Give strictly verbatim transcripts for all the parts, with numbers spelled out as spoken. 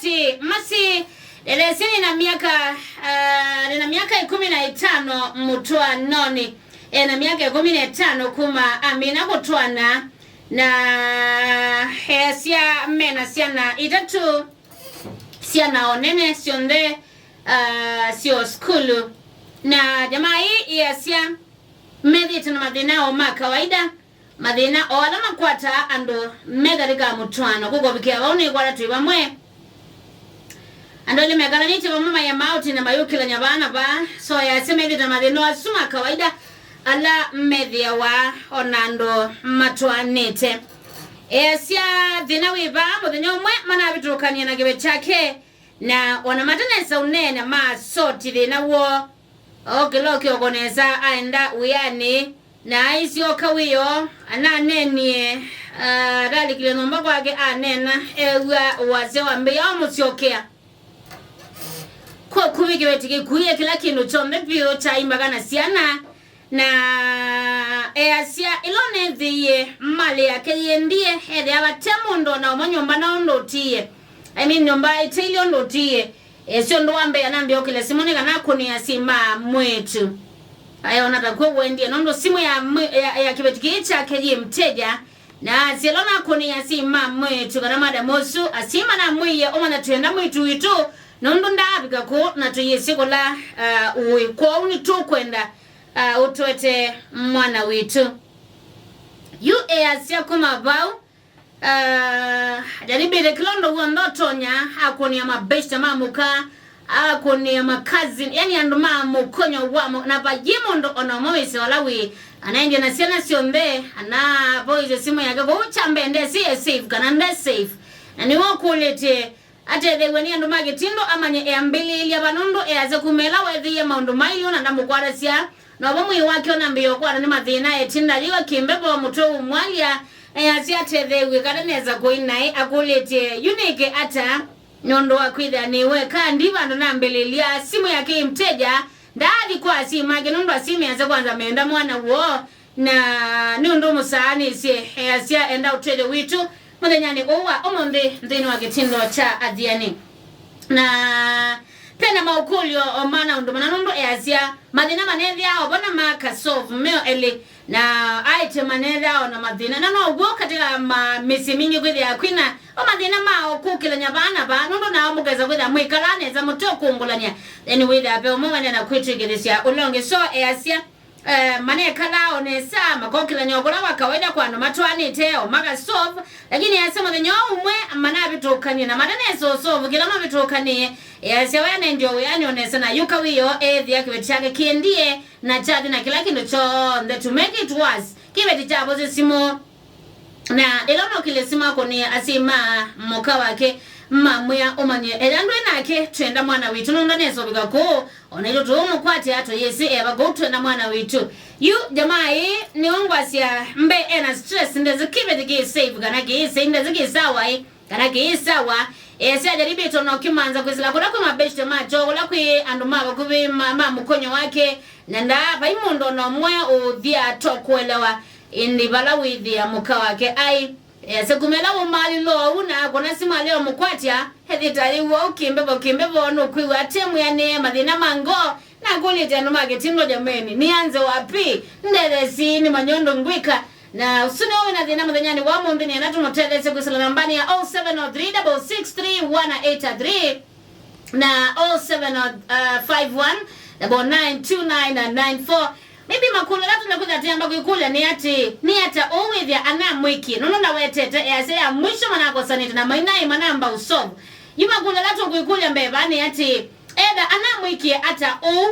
Ti, masi, elesi nĩna myaka, ah, nĩna myaka ĩkũmi na ĩtano mũtwaanonĩ. Ena myaka ĩkũmi na ĩtano kuma amina kũtwaana, na easya mena syana itatũ, syana o nene syonthe, ah, syo sukulu. Na jamaa ii iasya methĩĩte na mathĩna o ma kawaida, mathĩna o ala makwataa andũ me katika mũtwaano. Kũkovikĩa vau nĩkwata twĩ vamwe. Andũ elĩ mekalanĩtye vamwe maema ũtina mayũkĩlany'a vaa na vaa. So, easya methĩĩte na mathĩna asu ma kawaida ala methĩawa o na andũ matwaanĩte. Easya thĩna wĩ vaa, mũthenya ũmwe manavĩtũkanie na kĩveti kyake, na ona matanesa ũneena masoti thĩna woo. Ookĩla ũkyoko nesa aenda wĩanĩ, na aisyoka wĩoo, ananeenie, ah, atalikile nyũmba kwake aneena, eew'a wasya wambĩĩa ũmũsyokea. Kwa ũkuvĩ kĩveti kĩkuie kĩla kĩndũ kyonthe vyũ kya imbaga na syana, na easya, ĩla ũnethĩie malĩ yake yĩendie, ethĩa vate mũndũ o na ũmwe nyũmba na ũndũ ũtiie. I mean, nyũmba ĩtĩilye ũndũ ũtiie. Ĩsĩ ũndũ wa mbee, anambĩa okĩle simũ nĩ kana akũnĩe asyai ma mwĩĩtu. Ayona ta kw'o ũendie, nũndũ simũ ya mwĩ-, ya, ya kĩveti kĩĩ kyake yĩ mteja, na asya ĩla nakũnĩe asyai ma mwĩĩtu kana madam ũsu, asyai manamwĩie, ũmanya twĩenda mwĩĩtu witũ, nũndũ ndaavika kũu na tũyĩsĩ kũla, ah, ũĩ. Kwoou nĩtũkwenda, ah, ũtũete mwana witũ. Yu easya kuma vau, Ah, ajaribĩte kĩla ũndũ w'onthe ũtonya, akũnĩa mabeshte ma mũka, akũnĩa makazini, yani andũ ma mũkonyo wa mũ-, na vayĩ mũndũ o na ũmwe wĩsĩ vala wĩ. Anaendie na syana syonthe, anavoisye simũ yake kũu kya mbee ndesĩ e safe kana nde safe. Na nĩwe ũkũlĩtye atetheew'e nĩ andũ ma kĩtindo amanye eambĩlĩĩlya va, nũndũ easya kuma ĩla weethĩie maũndũ mailyĩ na ndamũkwatasya, novo mwĩĩ wake ũnambĩĩa ũkwatwa nĩ mathĩna. Etinda yĩwa kĩmbevo, mũtwe umwalya, na easya atetheew'e kana nesa kũi naĩ. Akũlĩtye, yu nĩke ata? Nũndũ wa kwĩthĩa nĩ weka ndi vandũ nambĩlĩlya, simũ yake ĩ mteja, ndaathi kwa asyai make nũndũ asyai measya kwanza menda mwana woo, na nĩ ũndũ mũsaanĩsye, easya enda ũtethyo witũ mũthenyanĩ ũũ wa ũmũnthĩ nthĩnĩ wa kĩtindo kya Athiani. Na pena maũkũlyo o mana ũndũ mana, nũndũ easya mathĩna manethĩaa o vana maka solve meo elĩ, na aĩtye manethĩaa o na mathĩna, na now'o katika ma mĩsyĩ mingĩ kwĩthĩaa kwĩna o mathĩna ma o kũkĩlany'a vaa na vaa, nũndũ nao mũkesa kwĩthĩa mwĩkalaa nesa mũteũkũngũlany'a, then wĩthĩa ve ũmwe wene na kwĩtw'ĩkĩthĩsya ũla ũngĩ. So easya, eh, manekalaa o nesa, makokĩlany'a o kũla kwa kawaida kwa andũ matwaanĩte, o maka solve, lakini easya mũthenya ũmwe manavĩtũkanie na matanesa ũsolve kĩla mavĩtũkanĩe. Easya we anaendie o wĩanĩ o nesa na ayũka wĩoo, eethĩa kĩveti kyake kĩendie na kyathi na kĩla kĩndũ kyonthe. To make it worse, kĩveti kyavosye simũ. Na ĩla ũnokĩlye simũ akũnĩe asyai ma mũka wake, mamwĩa, ũmanye, ethĩa ndwĩ nake, twenda mwana witũ nũndũ anesovika kũũ, o na itũ tũũmũkwatĩa, tũyĩsĩ eva kũu, twenda mwana witũ. Yu jamaa ĩĩ nĩwe ngwasya mbee ena stress, ndesĩ kĩveti kĩ safe kana kĩĩ safe, ndesĩ kĩ sawa ĩ kana kĩĩ sawa. Easĩ ajaribĩte o na ũkĩmanza kwĩsĩla kũla kwĩ mabeshte makyo, kũla kwĩ andũ ma vakuvĩ ma, ma mũkonyo wake, na ndaa vai mũndũ o na ũmwe ũthya to kũelewa. Ĩndĩ vala wĩthĩa mũka wake aĩ, easya kuma ĩla wũmaalilwe ũu na akũna simũ alea ũmũkwatya, ethĩta yĩw'a ũkĩmbevo kĩmbevo, nũkwĩw'a ate mwĩanĩe mathĩna ma ngoo, na akũlĩtye andũ ma kĩtindo, jameni, nianze wapi? Ndethesyi nĩmanye ũndũ ngwĩka. Na ũsu nĩwe wĩna thĩna mũthenyanĩ wa ũmũnthĩ, nĩenda tũmũtetheesye kwĩsĩla nambani ya oh seven oh three double six three one eight three na oh seven five one double nine two nine nine four. Maybe makũlyo ala tũle kwĩthĩa tũyamba kwĩkũlya nĩ atĩ, nĩ ata ũu wĩthĩa anamwĩkie? Nũndũ ndawetete easya ya mwisho manakosanĩte na mainaĩ manamba ũsolve. Yu makũlyo ala tũkwĩkũlya mbee vaa nĩ atĩ, etha anamwĩkie ata ũu,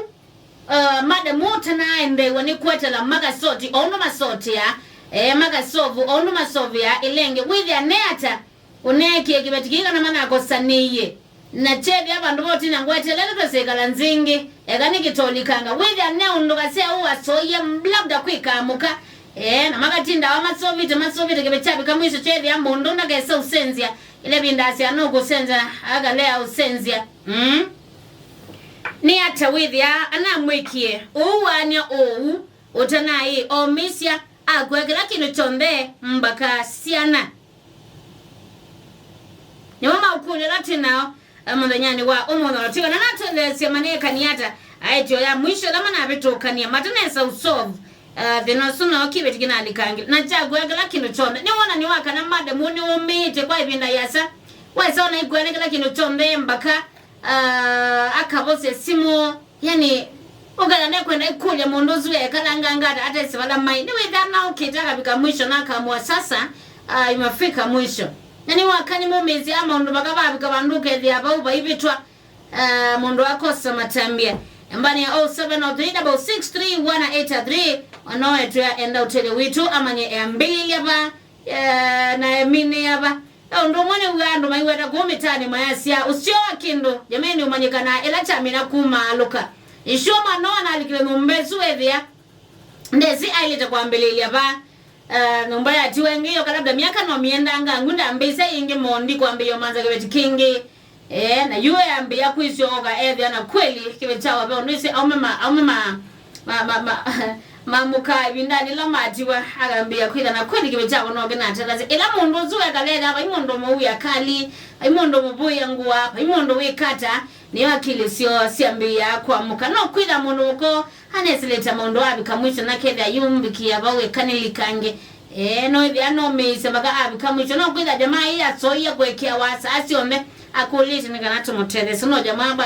uh, madam ũtanaendeew'a nĩ kwetela makasoti o ũndũ masotea, eh, makasovu o ũndũ masovea ĩlenge, wĩthĩa nĩ ata ũneekie kĩveti kĩĩ kana manakosanĩie? Na kyethĩa vandũ va ũtina ngwetelele twĩsĩkala nzingĩ, eka nĩkĩtolikanga. Wĩthĩa ne ũndũ kasea ũũ wasoie labda kwĩkaa mũka, eh, na makatindawa masovite, masovite kĩveti kyavika mwisho kyethĩa mũndũ ndakesa ũsenzya. Ĩla ĩvinda asya nũkũsenzya, akalea ũsenzya. Mm? Nĩ ata wĩthĩa anamwĩkie ũu waany'a ũu ũtanaĩ omĩsya akw'a kĩla kĩndũ kyonthe mbaka syana? Nĩmo maũkũlyo ala twĩ nao, eh, mũthenyanĩ wa ũmũnthĩ. Twĩkana natũeleesya maneekanie ata aĩtyo ya mwisho ala manavĩtũkanie matanesa ũsolve, eh, thĩna ũsu, no kĩveti kĩnalikangile na kyakwĩa kĩla kĩndũ kyonthe. Nĩ wonany'o wa kana madam ũũ nĩwũmĩĩte kwa ĩvinda yĩasa. Wesa ona ikwĩa nĩ kĩla kĩndũ kyonthe mbaka, eh, akavosya simũ. Yani, ũkethĩa ndekwenda ikũlya mũndũ ũsu ekalanganga ata atesĩ vala maĩ. Nĩwĩthĩa naũkĩte akavika mwisho na akamua sasa, ah, imefika mwisho. Na nĩ wakani mũmĩĩsya maũndũ mpaka vavika vandũ ũkethĩa vau vaivĩtwa, ah, mũndũ akosa matambya. Nambani ya oh seven oh three double six three one eight three, wanoetwea enda ũtethyo witũ amanye eambĩlĩlya va, eh, na eminĩĩa va. Na ũndũ ũmwe nĩw'aa andũ maiweta kũu mĩtaanĩ mayasya, ũseo wa kĩndũ, jameni, ũmanyĩkanaa ĩla kyamina kumaalũka. Nĩsyo mwana ũũ analikile nyũmba ĩsu wethĩa ndesĩ aĩlĩte kwambĩlĩĩlya va. Eh, nyũmba yatiwe ĩngĩ yoka labda myaka no mĩenda ngangu ndambĩĩsya yĩngĩ mondi kwambĩĩa ũmanza kĩveti kĩngĩ. Eh, na yu eambĩĩa kwĩsyoka ethĩa na kweli kĩveti kya wave ũndũ ĩsĩ aume ma, aume ma, ma, ma, ma, mamũka ĩvindanĩ ĩla matiwa, akambĩĩa kwĩtha na kweli kĩveti kyavo no kĩnatelasya. Ĩla mũndũ ũsu wekala ethĩa vai mũndũ mũu akali, vai mũndũ mũvũĩa ngũa, vai mũndũ wĩkata, nĩyo akili syoo syambĩĩa kwamũka. No kwĩtha mũndũ mũko anesilĩte maũndũ avika mwisho na kethĩa yumbikia vau ĩkanĩlikange. Eh, no ĩthĩa no mĩĩsya mpaka avika mwisho. No kwĩtha jamaa ĩĩ asoie kũekea wasaa syonthe akũlĩte nĩ kana tũmũtethesye. No jamaa bado